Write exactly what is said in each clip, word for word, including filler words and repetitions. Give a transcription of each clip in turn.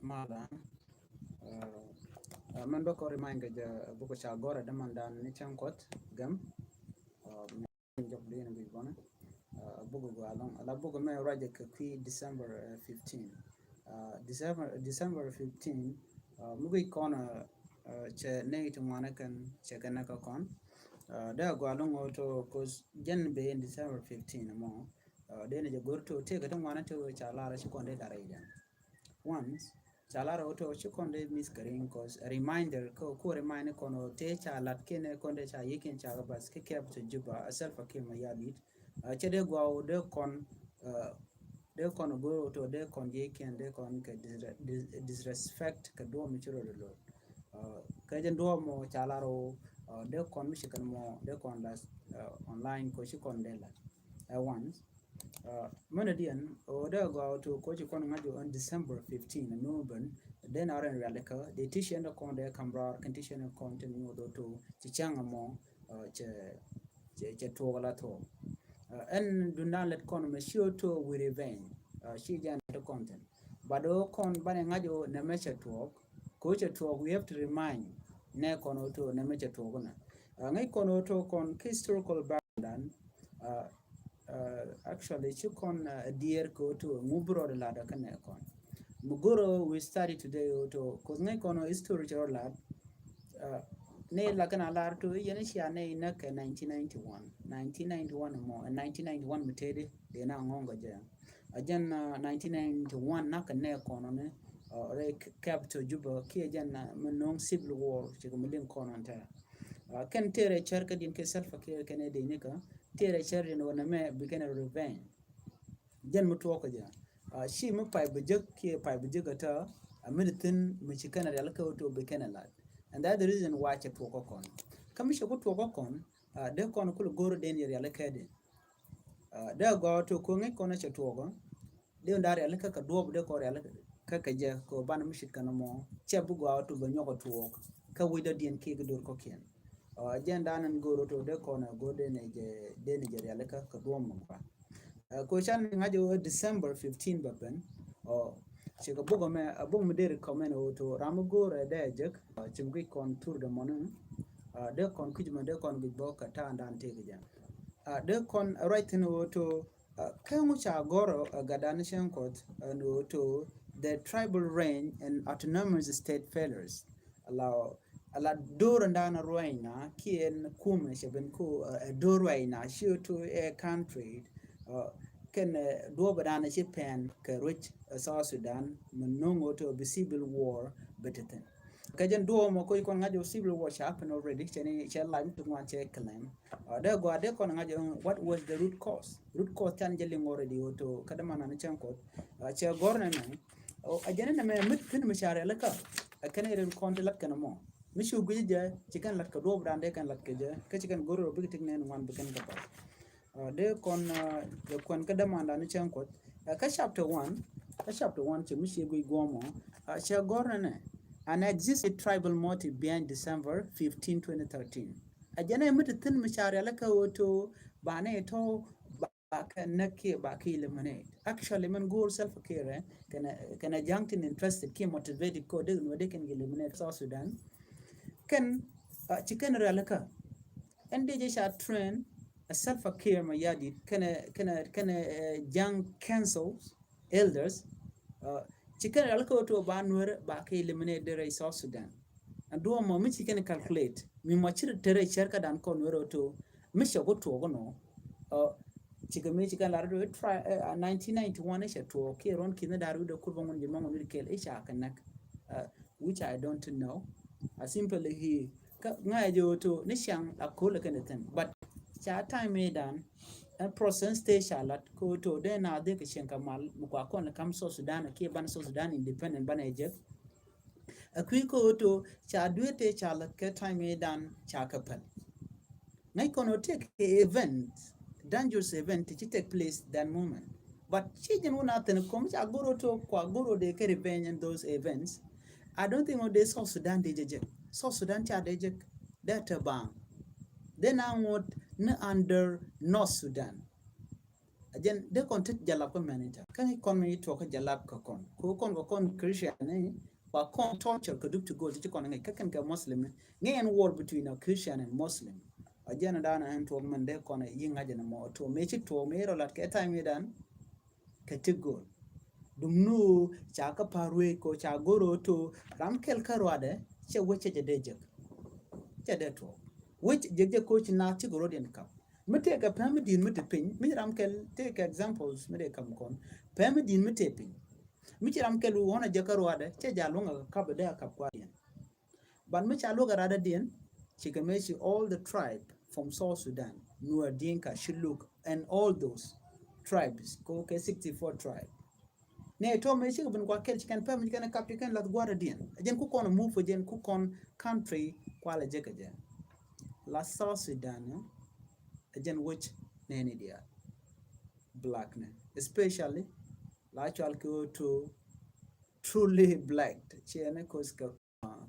Mala. Mɛn bä kɔ remind kɛ jɛ bukɛ ca gɔrɛ dämandan ni cäŋ kuɔth gɛm. Jɔk din bi bɔnɛ bukɛ gɔalɔŋ ala bukɛ mɛ ruacɛ kɛ kui̱ December fifteen. December December fifteen mi guic kɔn cɛ nɛy ti ŋuanɛ kɛn cɛ kɛn nɛ kä kɔn. Dee a gɔalɔŋ ɣöö to cause jɛn bee in December fifteen mɔ. Dee ni jɛ go̱r to tëëkɛ ti ŋuanɛ ti wee ca lar ci kɔn dee lar idan. Once ca lar ɣöö to ci kɔn dee miss kɛ riŋ cause a reminder kä ku remind kɔn ɣöö tëë ca lat kiɛn kɔn dee ca yikiɛn ca kɛ bas ki kɛp to Juba a Salva Kiir Mayardit. Cɛ dee gɔaa ɣöö dee kɔn dee kɔn go̱r ɣöö to dee kɔn yikiɛn dee kɔn kɛ disrespect kɛ duɔm mi ci rɔ dee lo̱r. Kɛ jɛ duɔm mɔ ca lar ɣöö dee kɔn mi ci kɛn mɔ dee kɔn lat online kɛ ci kɔn dee lat. Ɛ once mɛnɛ diɛn ɔ dee gɔaa to koci kɔn ŋa̱c on December fifteen mi wä ben. Dee na rɛn rialikä dee ti ciɛn dee kɔn dee kam raar kɛn ti ciɛn dee kɔn ti mi wä dhoto ci cäŋ mɔ cɛ cɛ tuɔk la tuɔk. Ɛn dundan lɛt kɔn mɛ ci ɔ to wi revenge ci jɛn ti kɔn thin. But ɔ kɔn banɛ ŋa̱c ɔ nɛ mɛ cɛ tuɔk ko cɛ tuɔk we have to remind nɛ kɔn ɔ to nɛ mɛ cɛ tuɔk na. Ŋäc kɔn ɔ to kɔn ki historical background dan. Actually ci kɔn diɛɛr kɛ ɔ to ŋu bi rɔɔd lat ɔ kɛnɛ kɔn mi go̱r ɔ we study today ɔ to kɔn ŋäc kɔn ɔ history cɛ rɔ lat. Ni la kɛn a lar to yɛn cia ni näk kɛ nineteen ninety-one, nineteen ninety-one mɔ, nineteen ninety-one mi tëëdi dee na ŋɔŋ kɛ jɛ. A jɛn nineteen ninety-one nak kɛ nɛ kɔnɔ ni rɛ kɛp to Juba kiɛ jɛn mi no̱o̱ŋ civil war cikɛ mi liŋ kɔnɔ tɛ. Kɛn tëë rɛ cär kä din kɛ Salva Kiir kɛn ɛ dee ni kä tëë rɛ cär din wä nɛ mɛ bi kɛn revenge. Jɛn mi tuɔɔk kɛ jɛ ci mi pay bi jek kiɛ pay bi jek kä tɛ a mi di thin mi ci kɛn rialikä wä to bi kɛn lat. And that the reason why cɛ tuɔɔk kä kɔn kä mi cɛ ku tuɔɔk kä kɔn. Dee kɔn kul go̱r den yɛ rialikä di. Dee gɔaa to ko ŋäc kɔn cɛ tuɔɔk. Dee wä da rialikä kɛ duɔp dee kɔn rialikä kɛ jɛ kɛ ban mi cit kɛn mɔ cɛ bi gɔaa to bɛ nyɔk tuɔɔk. Kä wi̱c dɔ diɛn kiɛ ki dor kɔkiɛn. Jɛn dan in go̱r to dee kɔn go̱r den jɛ den jɛ rialikä kɛ duɔp mɔ gɔaa. Ko can ŋa̱c ɔ December fifteen bɛ pɛn. Cikɛ buk ɛmɛ a buk mi dee recommend ɔ to ram mi go̱o̱rɛ dee jek. Cim guic kɔn tur de mɔni. Dee kɔn kui̱c mɛ dee kɔn guic bɔ kɛ ta̱a̱ dan tëëk jɛ. Dee kɔn ruac thin ɔ to kɛ ŋu ca gɔr ɔ gatdan cieŋ kuɔth ɛn ɔ to the tribal range and autonomous state failures. Ala ala dor ndan ruɛnyna kiɛn kumɛ cɛ ben ko ɛ dor ruɛnyna ci to ɛ country. Kɛn duɔbɛ dan ci pɛn kɛ ruec South Sudan mi no̱ŋ ɔ to bi civil war bɛ te thin. Kɛ jɛn duɔbɛ mɔ koc kɔn ŋa̱c ɔ civil war ca happen already cɛ ni cɛ live mi tuk ŋuan cɛ claim. Dee gɔaa dee kɔn ŋa̱c ɔ what was the root cause? Root cause can jɛ liŋ already ɔ to kä dee man nan cɛn kɔth. Cɛ gɔr nɛ nɛ. A jɛn nɛ mɛ mit thin mi ca rialikä. Ɛ kɛn irin kɔn ti lat kɛn mɔ mi ci guic jɛ ci kɛn lat kɛ duɔp dan dee kɛn lat kɛ jɛ kä ci kɛn go̱r rɔ bik tik nɛn ŋuan bi kɛn kɛ path. Dee kɔn kɛ kuɛn kä dämandan ni cäŋ kuɔth. Kä chapter one kä chapter one ci mi ci guic guɔmɔ. Cɛ gɔr nɛ nɛ an existed tribal motive behind December fifteen, twenty thirteen. A jɛn ɛ mi ti thin mi ca rialikä wä to ba nɛ tɔ ba kɛ näk kiɛ ba kɛ eliminate. Actually mɛn go̱o̱r Salva Kiir kɛnɛ kɛnɛ ja̱ŋ tin interested kiɛ motivated kɔ dee nuɔ dee kɛn eliminate South Sudan. Kɛn ci kɛn rialikä ɛn dee jɛ ca train a Salva Kiir Mayardit kɛnɛ kɛnɛ kɛnɛ ja̱ŋ councils elders. Ci kɛn rialikä wä to ba nuɛr ba kɛ eliminate dee rɛy South Sudan. Ɛn duɔmɔ mi ci kɛn calculate mi mɔ ci te rɛy cɛr kä dan kɔn nuɛr wä to mi cɛ ku tuɔk nɔ. Cikɛ mi cikɛ lar do nineteen ninety one i̱ cɛ tuɔɔk kiɛ ruɔn ki̱n ni dar wi̱dɛ kur bä ŋun ji̱ mɔŋ ni kel i̱ ca kɛ näk. Which I don't know. I simply hear kä ŋa̱ jɛ wä to ni ciaŋ a ko̱l kɛn thin but ca time mi dan. Ɛn process te ca lat kɛ wä to dee na dhek kɛ cieŋ kɛ mal mi kua kɔn kam South Sudan kiɛ ban South Sudan independent ban ɛ jek. A kui̱ kɛ wä to ca duet te ca lat kɛ time mi dan ca kɛ päl. Ŋäc kɔn ɔ tëk kɛ event, dangerous event ti ci take place that moment. But ci jɛn wun a thin kɔm ca goro to kua goro de kɛ revenge in those events. I don't think ɔ de South Sudan de jɛ jek. South Sudan ca de jek. De te bang. De na ŋot ni under North Sudan. A jɛn dee kɔn tet jalap kä mɛn ita. Kä ŋi̱c kɔn mi tuɔk kä jalap kä kɔn. Ko kɔn kɛ kɔn Christian ni, ba kɔn torture kä dup ti go̱o̱l ti ci kɔn ŋi̱c kä kɛn kɛ Muslim ni. Ŋi̱c ɛn war between a Christian and Muslim. A jɛn dan ɛn tuɔk mɛn dee kɔn yi ŋa̱c ɛn mɔ tuɔk. Mi ci tuɔk mi rɔ lat kɛ time dan kɛ ti go̱o̱l. Duŋ nu ca kä pa̱a̱r wee ko ca go̱r ro to ram kɛl kä ruadɛ cɛ wec cɛ jɛ dee jek. Cɛ dee tuɔk. Wec jek jɛ ko ci na ti go̱r ro diɛn kap. Mi tëëkɛ pɛm mi di̱i̱t mi te piny, mi ram kɛl tëëkɛ examples mi dee kam kɔn. Pɛm mi di̱i̱t mi te piny. Mi ci ram kɛl wun a jɛ kä ruadɛ, cɛ ja luŋ a kap dee a kap kuadiɛn. But mi ca luɔk a radɛ diɛn, ci kɛ mɛ ci all the tribe from South Sudan, Nuer, Dinka, Shilluk, and all those tribes, ko kɛ sixty-four tribe. Nɛ tɔ mɛ cikɛ bin kua kɛl ci kɛn pɛm mi ci kɛn kap ci kɛn lath guarɛ diɛn. A jɛn ku kɔn move a jɛn ku kɔn country kualɛ jɛ kɛ jɛ. La South Sudan, eh, a jɛn wec nɛni diaal. Black nɛ. Especially la cual kɛ wä to truly black. Ciɛ ni kos kɛ,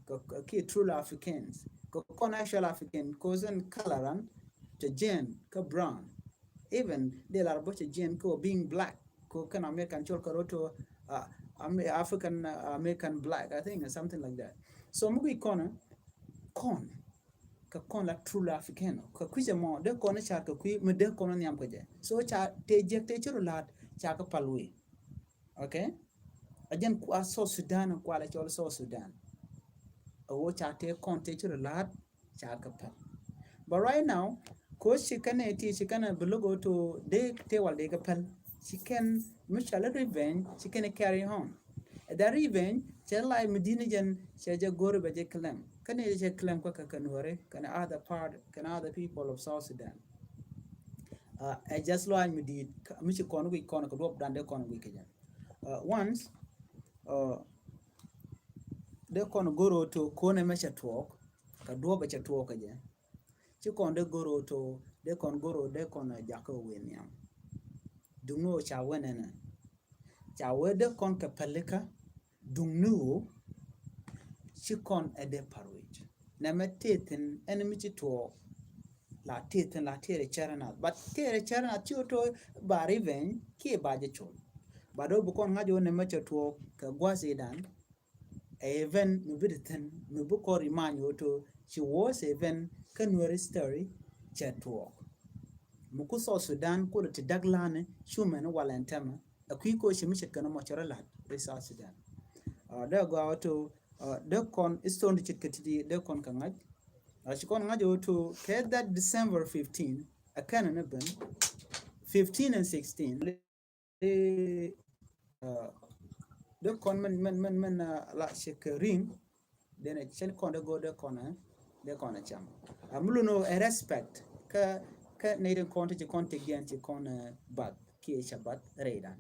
kɛ, kɛ, kɛ truly Africans. Kɛ kɔn actual African, kos in color an, cɛ jɛn, kɛ brown. Even dee lar bɔ cɛ jɛn kɛ wä being black. Ko kɛn American cɔl kɛ roto, uh, Am-, African, uh, American black, I think, something like that. So mi gui kɔn, kɔn, kɛ kɔn la truly African. Kɛ kui̱ cɛ mɔ, dee kɔn car kɛ kui̱, mi dee kɔn nhiam kɛ jɛ. So ca te jek te ci ru laat, ca kɛ pal wee. Okay? A jɛn kua South Sudan, kua la cɔl South Sudan. A wä ca te kɔn te ci ru laat, ca kɛ pɛl. But right now, ko ci kɛn ɛ ti ci kɛn ɛ bi logo to dee te wal dee kɛ pɛl. Ci kɛn mi cɔal revenge, ci kɛn ɛ carry on. Ɛ da revenge, cɛ lai mi di̱t ni jɛn, cɛ jɛ go̱ri bɛ jɛ claim. Kɛn ɛ cɛ claim kä kɛ kɛ Nuɛri, kɛn other part, kɛn other people of South Sudan. Uh, ɛ just lai mi di̱t, mi ci kɔn wi̱c kɔn kɛ duɔp dan dee kɔn wi̱c kɛ jɛn. Uh, once, uh, dee kɔn go̱r ro to kone mɛ cɛ tuɔɔk, kɛ duɔp ɛ cɛ tuɔɔk kɛ jɛ. Ci kɔn dee go̱r ro to, dee kɔn go̱r ro, dee kɔn jakä wen nhiam. Duŋ ni ɣöö ca wen ɛnɛ. Ca wen dee kɔn kɛ pälikä, duŋ ni ɣöö ci kɔn ɛ dee pa̱r wec. Nɛmɛ tëë thi̱n ɛn mi ci tuɔɔk. La tëë thi̱n la tëë rɛ cɛrɛ nath. But tëë rɛ cɛrɛ nath ci ɣöö to ba revenge kiɛ ba jɛ col. But ɣöö bi kɔn ŋa̱c ɣöö nɛmɛ cɛ tuɔɔk kɛ gua̱th idan. Ɛ event mi bi ti thi̱n mi bi kɔn remind ɣöö to ci worst event kä Nuɛri history cɛ tuɔɔk. Mi ku South Sudan kulɛ ti dak lani cu mɛn wal ɛn tɛmɛ. Ɛ kui̱ ko ci mi ce̱tkɛ ni mɔ cɛ rɔ la̱t ri South Sudan. Uh, dee gɔaa ɣöö to, uh, dee kɔn stone ti ce̱tkɛ ti di dee kɔn kɛ ŋa̱c. Uh, ci kɔn ŋa̱c ɣöö to kɛ that December fifteen, ɛ kɛn ni ben fifteen and sixteen. Dee, uh, dee kɔn mɛn, mɛn, mɛn, mɛn, uh, la cɛ kɛ ring. Dee nɛ cɛn kɔn dee go̱o̱r dee kɔn, eh, dee kɔn cam. Uh, mi lun ɣöö ɛ respect kä, kä nɛy tin kɔn ti ci kɔn tëk jɛn ci kɔn, eh, bath kiɛ ca bath rɛydan.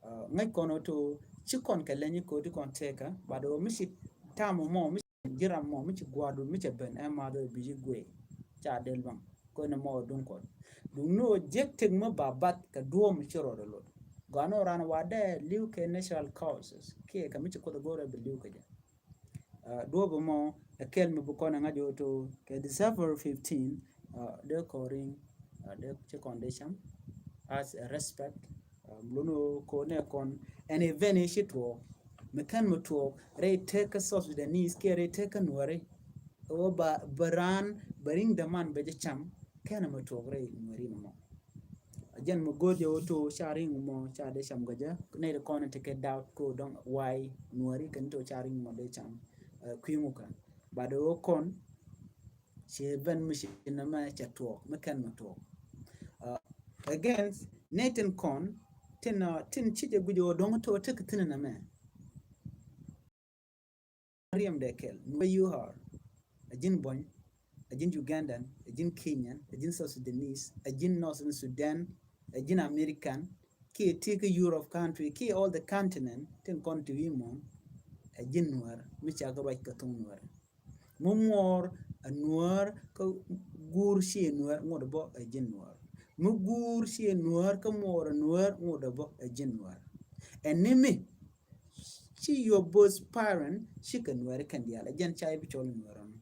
Uh, ŋäc kɔn ɣöö to ci kɔn kɛ leny ko̱ti kɔn tëkä, but ɣöö mi ci tam mɔ, mi ci jiram mɔ, mi ci gua̱a̱du, mi cɛ ben ɛ math ɣöö bi ji̱ guey. Ca del baŋ. Kɔn mɔ duŋ kɔn. Duŋ ni ɣöö jek tëk mi ba bath kɛ duɔ̱ɔ̱p mi ci rɔɔdɛ lot. Gɔaa ni ɣöö ran wa dee li̱w kɛ natural causes. Kiɛ kɛ mi ci Kuoth ɛ go̱o̱rɛ bi li̱w kɛ jɛ. Uh, duɔ̱ɔ̱p mɔ ɛ kɛl mi bi kɔn ɛ ŋa̱c ɣöö to kɛ December fifteen, uh, dee kɔn ring, uh, dee ci kɔn dee cam as a respect. Uh, mi lun ɣöö kɔn ɛ kɔn ɛn event i̱ ci tuɔɔk mi kɛn mi tuɔɔk rɛy tëk kä South Sudanese kiɛ rɛy tëk kä Nuɛri. Ɣöö ba, ba raan ba ring däman bɛ jɛ cam kɛn mi tuɔɔk rɛy Nuɛri ni mɔ. A jɛn mi go̱o̱r jɛ ɣöö to ca ring mɔ ca dee cam gɔjɛ. Nɛy ti kɔn ti kɛ doubt ko dɔŋ why Nuɛri kɛn to ca ring mɔ dee cam, uh, kui̱ ŋukä. But ɣöö kɔn ci ben mi ci nɛmɛ cɛ tuɔɔk mi kɛn mi tuɔɔk. Uh, again, nɛy tin kɔn tin, uh, tin ci jɛ guic ɣöö dɔŋ to tek thi̱n nɛmɛ. Riɛm dee kɛl, where you are. A ji̱n Buɔ̱ny, a ji̱n Ugandan, a ji̱n Kenyan, a ji̱n South Sudanese, a ji̱n Northern Sudan, a ji̱n American, kiɛ ti kä Europe country, kiɛ all the continent, tin kɔn ti wi̱i̱ muɔ̱ɔ̱n, a ji̱n Nuäär, mi ca kɛ ruac kɛ thuŋ Nuäär. Mi muɔɔr a Nuäär kä guur ci a Nuäär ŋot a bä a ji̱n Nuäär. Mi guur ci a Nuäär kä muɔɔr a Nuäär ŋot a bä a ji̱n Nuäär. Ɛn ni mi ci your both parent ci kɛ Nuääri kɛn diaal, ɛ jɛn ca i̱ bi cɔl Nuääri ɔnɔ.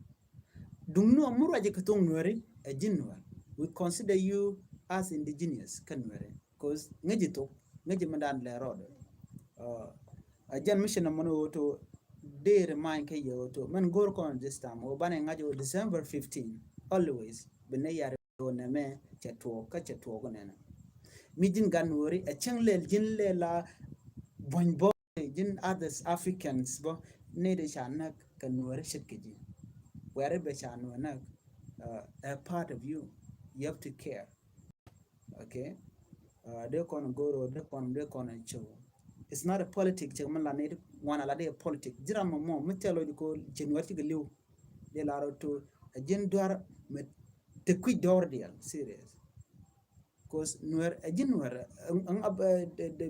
Duŋ ni ɔ mi ruac kɛ thuŋ Nuääri, ɛ ji̱n Nuäär. We consider you as indigenous kä Nuääri. 'Cause ŋäci thok, ŋäci mi dan lɛ rɔɔdɛ. Ɛ jɛn mi ci nɔmɔ ni ɣöö to dee remind kä yɛ ɣöö to mɛn go̱o̱r kɔn this time ɣöö banɛ ŋa̱c ɣöö December fifteen always bi nɛ yar ɣöö nɛmɛ cɛ tuɔɔk kä cɛ tuɔɔk nɛnɛ. Mi ji̱n gan wöri ɛ cäŋ lɛl ji̱n lɛl la buɔ̱ny bɔ ji̱n others Africans bä ni di ca näk kɛ nuɔri ce̱tkɛ ji̱. Wɛri bɛ ca nuɔri näk, ɛ part of you. You have to care. Okay. Dee kɔn go̱o̱r ɣöö dee kɔn dee kɔn a cio̱w. It's not a politic cɛ mi la ni ŋuan a la dee a politic. Ji̱ ram mɔ mɔ mi thil lɔcdɛ ko cɛ nuɔr cikɛ li̱w. Dee la rɔ to a ji̱n duar mi te kui̱c dɔɔr diɛl serious. 'Cause nuɛr a ji̱ nuɛr a ŋa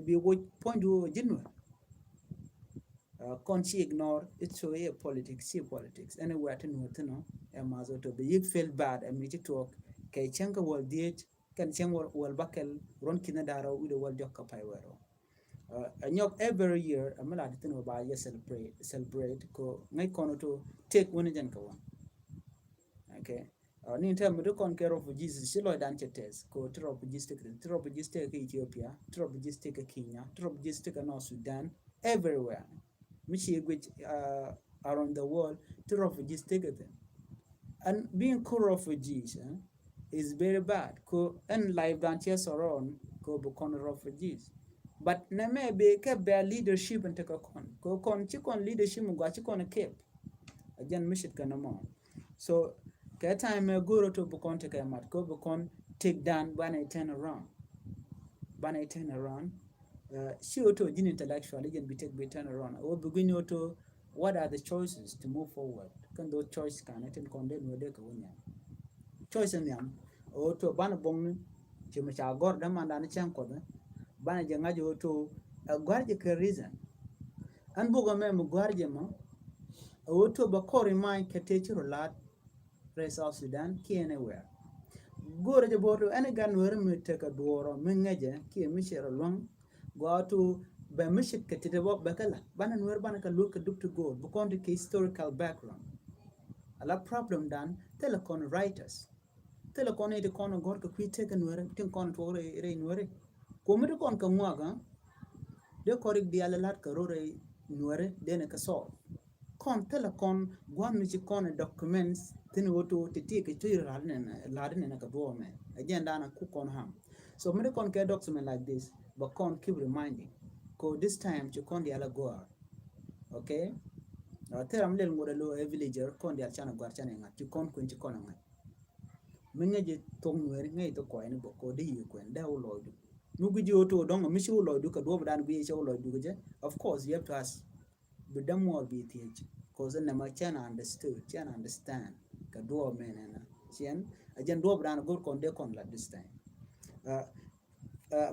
bi woc puɔ̱nydu a ji̱ nuɛr. Kɔn ci ignore it so iɛ politics ci politics anywhere ti nuɛr thin ɔ. Ɛ math ɔ to bi yik feel bad ɛ mi ci tuɔɔk kɛ cäŋ kä wäl dhiec kɛn cäŋ wäl bäkɛl ruɔ̱n ki̱n da̱rä wi̱dɛ wäl jɔk kä pay wɛr ɔ. Ɛ nyɔk every year ɛ mi la di thin ɔ ba yɛ celebrate celebrate ko ŋäc kɔn ɔ to take wun jɛn kɛ wun. Okay. Ni tɛm mi ti kɔn kɛ refugees ci lɔcdan cɛ tɛth ko ti refugees ti kɛ ti refugees ti kɛ Ethiopia, ti refugees ti kɛ Kenya, ti refugees ti kɛ North Sudan, everywhere. Mi ci guic around the world ti refugees ti kɛ thin. And being called refugees is very bad ko ɛn life dan cɛ surround ko bi kɔn refugees. But nɛ mɛ bi kɛ bɛ leadership in ti kɛ kɔn ko kɔn ci kɔn leadership mi gua ci kɔn kɛp. A jɛn mi cit kɛ nɛ mɔ. So kɛ time mɛ go̱o̱r ɔ to bi kɔn tekɛ mat kɛ ɔ bi kɔn take down banɛ turn around. Banɛ turn around. Ci ɔ to ji̱n intellectual i̱ jɛn bi take bi turn around ɔ bi gui̱n ɔ to what are the choices to move forward. Kɛn those choices kanɛ tin kɔn dee nuɔ dee kɛ wä nhiam. Choice nhiam ɔ to banɛ boŋni ci mi ca gɔr dee mandan cɛŋ kɔth. Banɛ jɛ ŋa̱c ɔ to ɛ gua̱r jɛ kɛ reason. Ɛn bukɛ mɛ mi gua̱r jɛ mɔ ɛ ɔ to bɛ kɔr imany kɛ tëë ci rɔ laat. Rɛy South Sudan kiɛ anywhere. Go̱o̱rɛ jɛ bo̱o̱r to ɛn igan nuɛri mi tekɛ duɔɔrɔ mi ŋäcɛ kiɛ mi cɛ rɔ luäŋ. Gɔaa to bɛ mi cit kɛ titɛ bɔ bɛ kɛ la banɛ nuɛri banɛ kɛ luäk kɛ duk ti go̱o̱r bi kɔn ti kɛ historical background. Ala problem dan thilɛ kɔn writers. Thilɛ kɔn iti kɔn gɔr kɛ kui̱ tekɛ nuɛri tin kɔn tuɔk rɛy nuɛri. Kuɔmi ti kɔn kɛ ŋuak dee kɔn rik diaal lat kɛ rɔ rɛy nuɛri dee ni kɛ solve. Kɔn thilɛ kɔn gua̱n mi ci kɔn documents thin ɣöö to ti ti kɛ cuc ri la̱t nɛn kɛ duɔɔmɛ. Ɛ jɛn da̱a̱n a ku kɔn ham. So mi ti kɔn kɛ document like this bɛ kɔn keep reminding ko this time ci kɔn diaal a gɔaa. Okay. Thil ram lel ŋot a lo ɛ villager kɔn diaal can a gɔaa can a ŋa̱t ci kɔn kuën ci kɔn a ŋa̱t. Mi ŋäc ji̱ thok nueeri ŋäc thok kɔc ni bä ko di yi kuɛn dee wä lɔcdu. Mi guic ji̱ ɣöö to dɔ̱ŋ mi ci wä lɔcdu kɛ duɔɔp dan guic cɛ wä lɔcdu kɛ jɛ. Of course you have to ask. Bi dämuɔɔr bi thiec. Cause nɛmɛ cɛn understood cɛn understand kɛ duɔɔp mɛn ɛn ciɛn a jɛn duɔɔp dan go̱r kɔn dee kɔn la this time.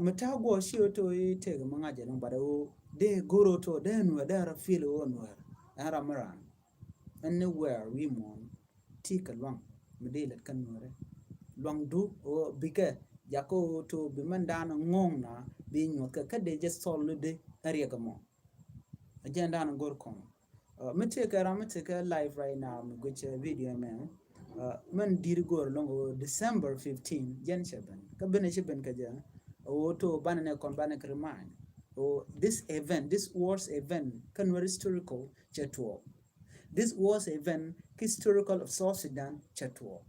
Mi ta̱a̱ guɔ ci ɣöö to i̱ tëëk mi ŋa̱c ɛn ɣöö but ɣöö dee go̱r ɣöö to dee nuɛɛr dee rɔ feel ɣöö nuɛɛr ɛn ram mi raan. Anywhere wi̱i̱ muɔ̱ɔ̱n ti kɛ luaŋ mi dee lät kä nuɛɛri. Luaŋdu ɣöö bikɛ jakä ɣöö to bi mɛn daan ŋo̱o̱ŋ na bi nyuɔ̱th kɛ kä dee jɛ thɔl ni dee ɛn riɛk ɛmɔ. A jɛn daan go̱r kɔn. Mi tëëkɛ ram mi tëëkɛ live right now mi guic video mɛ. Mɛn di̱t go̱r loŋ ɣöö December fifteen jɛn cɛ ben kä ben ci ben kɛ jɛ. Ɣöö to banɛ nɛ kɔn banɛ kɛ remind ɣöö this event this worst event kä nuɛɛr historical cɛ tuɔɔk. This worst event kä historical of South Sudan cɛ tuɔɔk.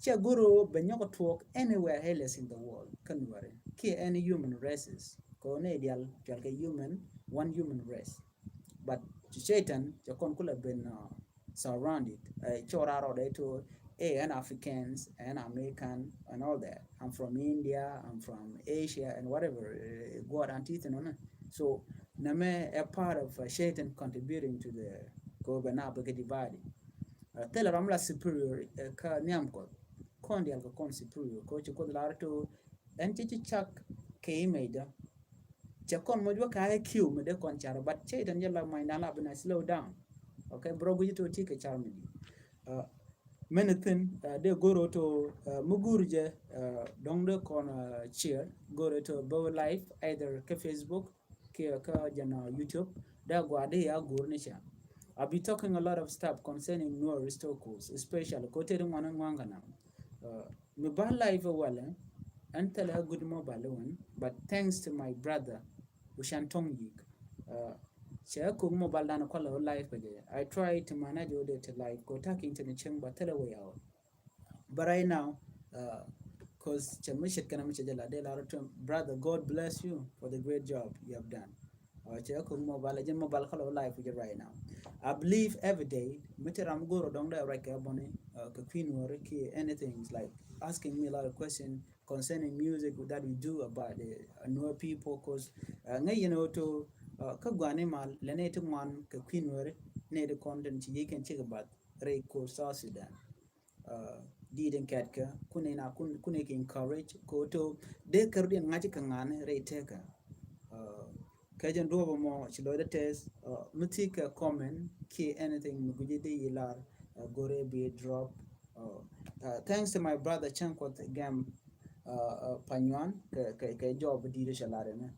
Cɛ go̱r ɣöö bɛ nyɔk tuɔɔk anywhere else in the world kä nuɛɛri kiɛ any human races kɛ ɣöö nɛ dial pial kɛ human one human race. But ci Satan cɛ kɔn kulɛ ben surrounded. Cɔra rɔɔdɛ to ɛ ɛn Africans ɛn American and all that. I'm from India, I'm from Asia and whatever. Guɔt an ti thin ɔnɛ. So nɛmɛ ɛ part of Satan contributing to the kɛ ɣöö bɛ na bɛ kɛ divide. Thilɛ ram la superior kä nhiam Kuɔth. Kɔn dial kɛ kɔn superior kɛ ɣöö ci Kuoth lar to ɛn ci ci cak kɛ image dä. Cɛ kɔn moc wä ka I Q mi dee kɔn car but cɛ itɛn jɛ la many dan la bi na slow down. Okay, bro guic to ti kɛ car mi di. Mɛn thin dee go̱r ɣöö to mi gur jɛ dɔ̱ŋ dee kɔn share go̱r ɣöö to bä live either kä Facebook kiɛ kä jɛn YouTube. Dee gua dee ya go̱r ni cɛ. I'll be talking a lot of stuff concerning Nuer historicals, especially ko teri ŋuan ŋuan kana. Mi ba live walɛ Ɛn thilɛ a good mobile wän, but thanks to my brother Ushan Tong Yik. Cɛ kok mobile dan kualɛ wä live kɛ jɛ. I try to manage wä dee ti live ko taking to the cheng, but thilɛ wä yaw. But right now, cause cɛ mi shit kɛnɛ mi cɛ jɛ la dee la rɔ tum, brother, God bless you for the great job you have done. Cɛ kok mobile, jɛ mobile kualɛ wä live kɛ jɛ right now. I believe every day mi ti ram goro dɔŋ dee right kɛ bɔni kɛ Queen wä ki anything is like asking me a lot of question concerning music that we do about the Nuer people, cause ŋäc yɛn ɣöö to kä guani mal lɛ nɛy ti ŋuan kɛ Queen wä ri nɛy ti kɔn tin ci yic kɛn cikɛ bath rɛy ko̱r South Sudan. Di̱i̱t in kɛtkɛ kun in a kun in kɛ encourage kɛ ɣöö to dee kär diɛn ŋa̱c kɛ ŋa̱n rɛy tekä. Kɛ jɛn duɔ̱ɔ̱p ɛmɔ ci lɔcdä tɛth mi thi̱i̱ kɛ comment kiɛ anything mi gui̱ci di yi lar. Go̱rɛ bi drop. Thanks to my brother Changkuoth Gɛm Panyuan kɛ jɔɔp di̱i̱t cɛ lar ɛmɛ.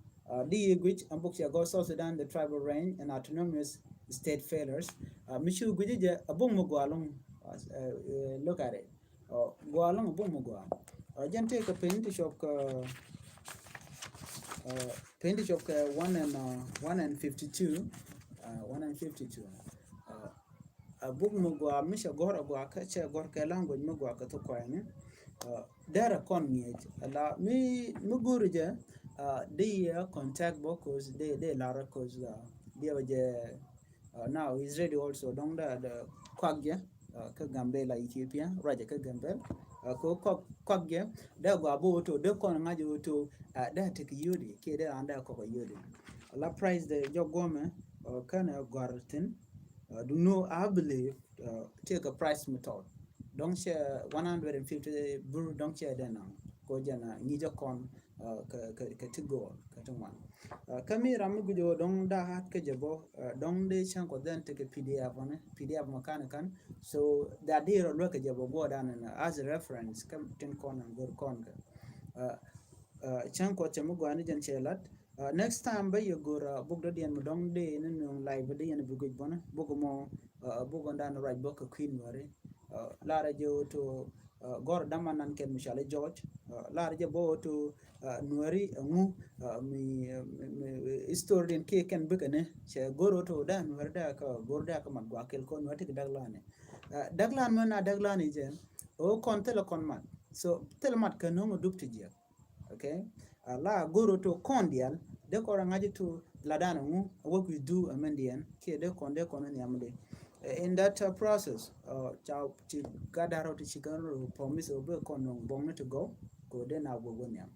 Di yi gui̱c ɛn buk cɛ gɔ̱r South Sudan, the tribal range and autonomous state failures. Mi ci gui̱ci jɛ a buk mi gualuŋ. Look at it. Gua̱a̱ lɔ̱ŋ bum mi gua̱a̱. Jɛn tëëkɛ piny ti cop kɛ piny ti cop kɛ one and one and fifty two. One and fifty two. A buk mi gua̱a̱ mi cɛ gɔ̱r a gua̱a̱ kä cɛ gɔ̱r kɛ language mi gua̱a̱ kɛ thok kuayni. Derɛ kɔn ŋiɛc ala mi mi guri jɛ. Di yɛ contact bɔ kos di di lar kos di yɛ jɛ. Now is ready also dɔŋ da da kuak jɛ. Kä Gambela Ethiopia ruacɛ kä Gambel. Ko kɔk kɔk jɛ dee gua bo to dee kɔn ŋa̱c to dee tek yodi kiɛ dee ran dee kɔk yodi. La price de jɔ gome kɛn gɔr tin. Duno I believe tëëkɛ price mi tɔt dɔŋ cɛ one hundred and fifty bur dɔŋ cɛ dee naŋ ko jɛn ŋi̱cä kɔn kɛ ti go̱o̱r kɛ ti ŋuan. Kä mi ram mi guic ɣöö dɔ̱ŋ da̱a̱t kä jɛ bä dɔ̱ŋ dee cäŋ kɔ dhɛn tekɛ P D F ɔni P D F mɔ kan kan. So that dee rɔ luäk kɛ jɛ bä guɔdan ɛn as a reference kä tin kɔn ɛn go̱r kɔn kɛ. Cäŋ kɔ cɛ mi guani jɛn cɛ lat. Next time bä yɛ go̱r buk dɔ̱diɛn mi dɔ̱ŋ dee ni nuŋ live bä dee yɛn bi guic bɔni buk mɔ buk ɔn dan ruac bä kɛ Queen wari. Larɛ jɛ ɣöö to gɔr dama nan kɛn mi cɔal i̱ George. Larɛ jɛ bä ɣöö to Nuäri ɛŋu mi history din kiɛ kɛn bikɛ ni cɛ go̱r ɣöö to dee Nuäri dee kä go̱r dee kä mat guakel kɔ Nuäri ti kɛ dak lani. Dak lan mɛ na dak lani jɛ ɣöö kɔn thilɛ kɔn mat. So thilɛ mat kɛ no̱ŋ dup ti jiɛk. Okay. La go̱r ɣöö to kɔn dial dee kɔn rɛ ŋa̱c to la dan ɛŋu a what we do ɛmɛn diɛn kiɛ dee kɔn dee kɔn ni amdi. In that process ca ci gat da̱r ɔ ti ci kɛn rɔ promise ɔ bɛ kɔn nɔŋ bɔŋni ti gɔw kɛ ɔ dee na guɔ guɔ nhiam.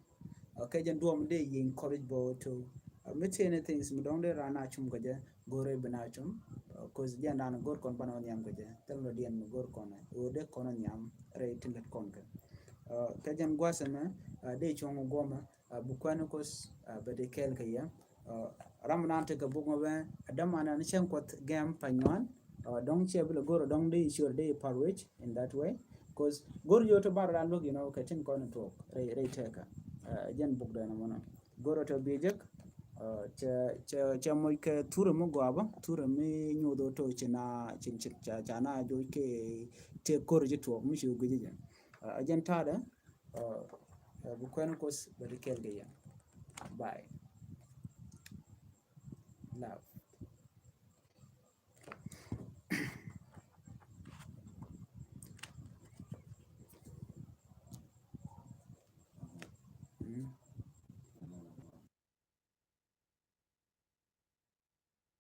Kɛ jɛn duɔm dee yi encourage bɔ to mi ti anything mi dɔŋ dee ran a cum kɛ jɛ go̱rɛ bi na cum. Cause jɛn dan go̱r kɔn banɔ nhiam kɛ jɛ thil nɔ diɛn mi go̱r kɔn ɔ dee kɔn nhiam rɛy tin lät kɔn kɛ. Kɛ jɛn gua̱sɛ mɛ dee cuɔŋ guɔmɛ. Bi kuɛn kos bɛ di kɛɛl kɛ yɛ. Ram nan tekɛ buk mɔ bɛ däman nan cɛn kuɔth gɛm pa nyuan. Dɔŋ cɛ bi lɛ go̱r dɔŋ di ciör di par wec in that way. Cause go̱r yot bar ran look you know kɛ tin kɔn tuɔk rɛy rɛy tɛka. Jɛn buk dɛn mɔnɔ go̱r tɔ bi jek. Cɛ cɛ cɛ moc kɛ thurɛ mi gɔabä thurɛ mi nyuth to ci na ci ci ca na joc kɛ tëë ko̱r ci tuɔk mi ci guic jɛ. Jɛn ta̱a̱dɛ. Bi kuɛn kos bɛ di kɛɛl kɛ yɛn. Bye.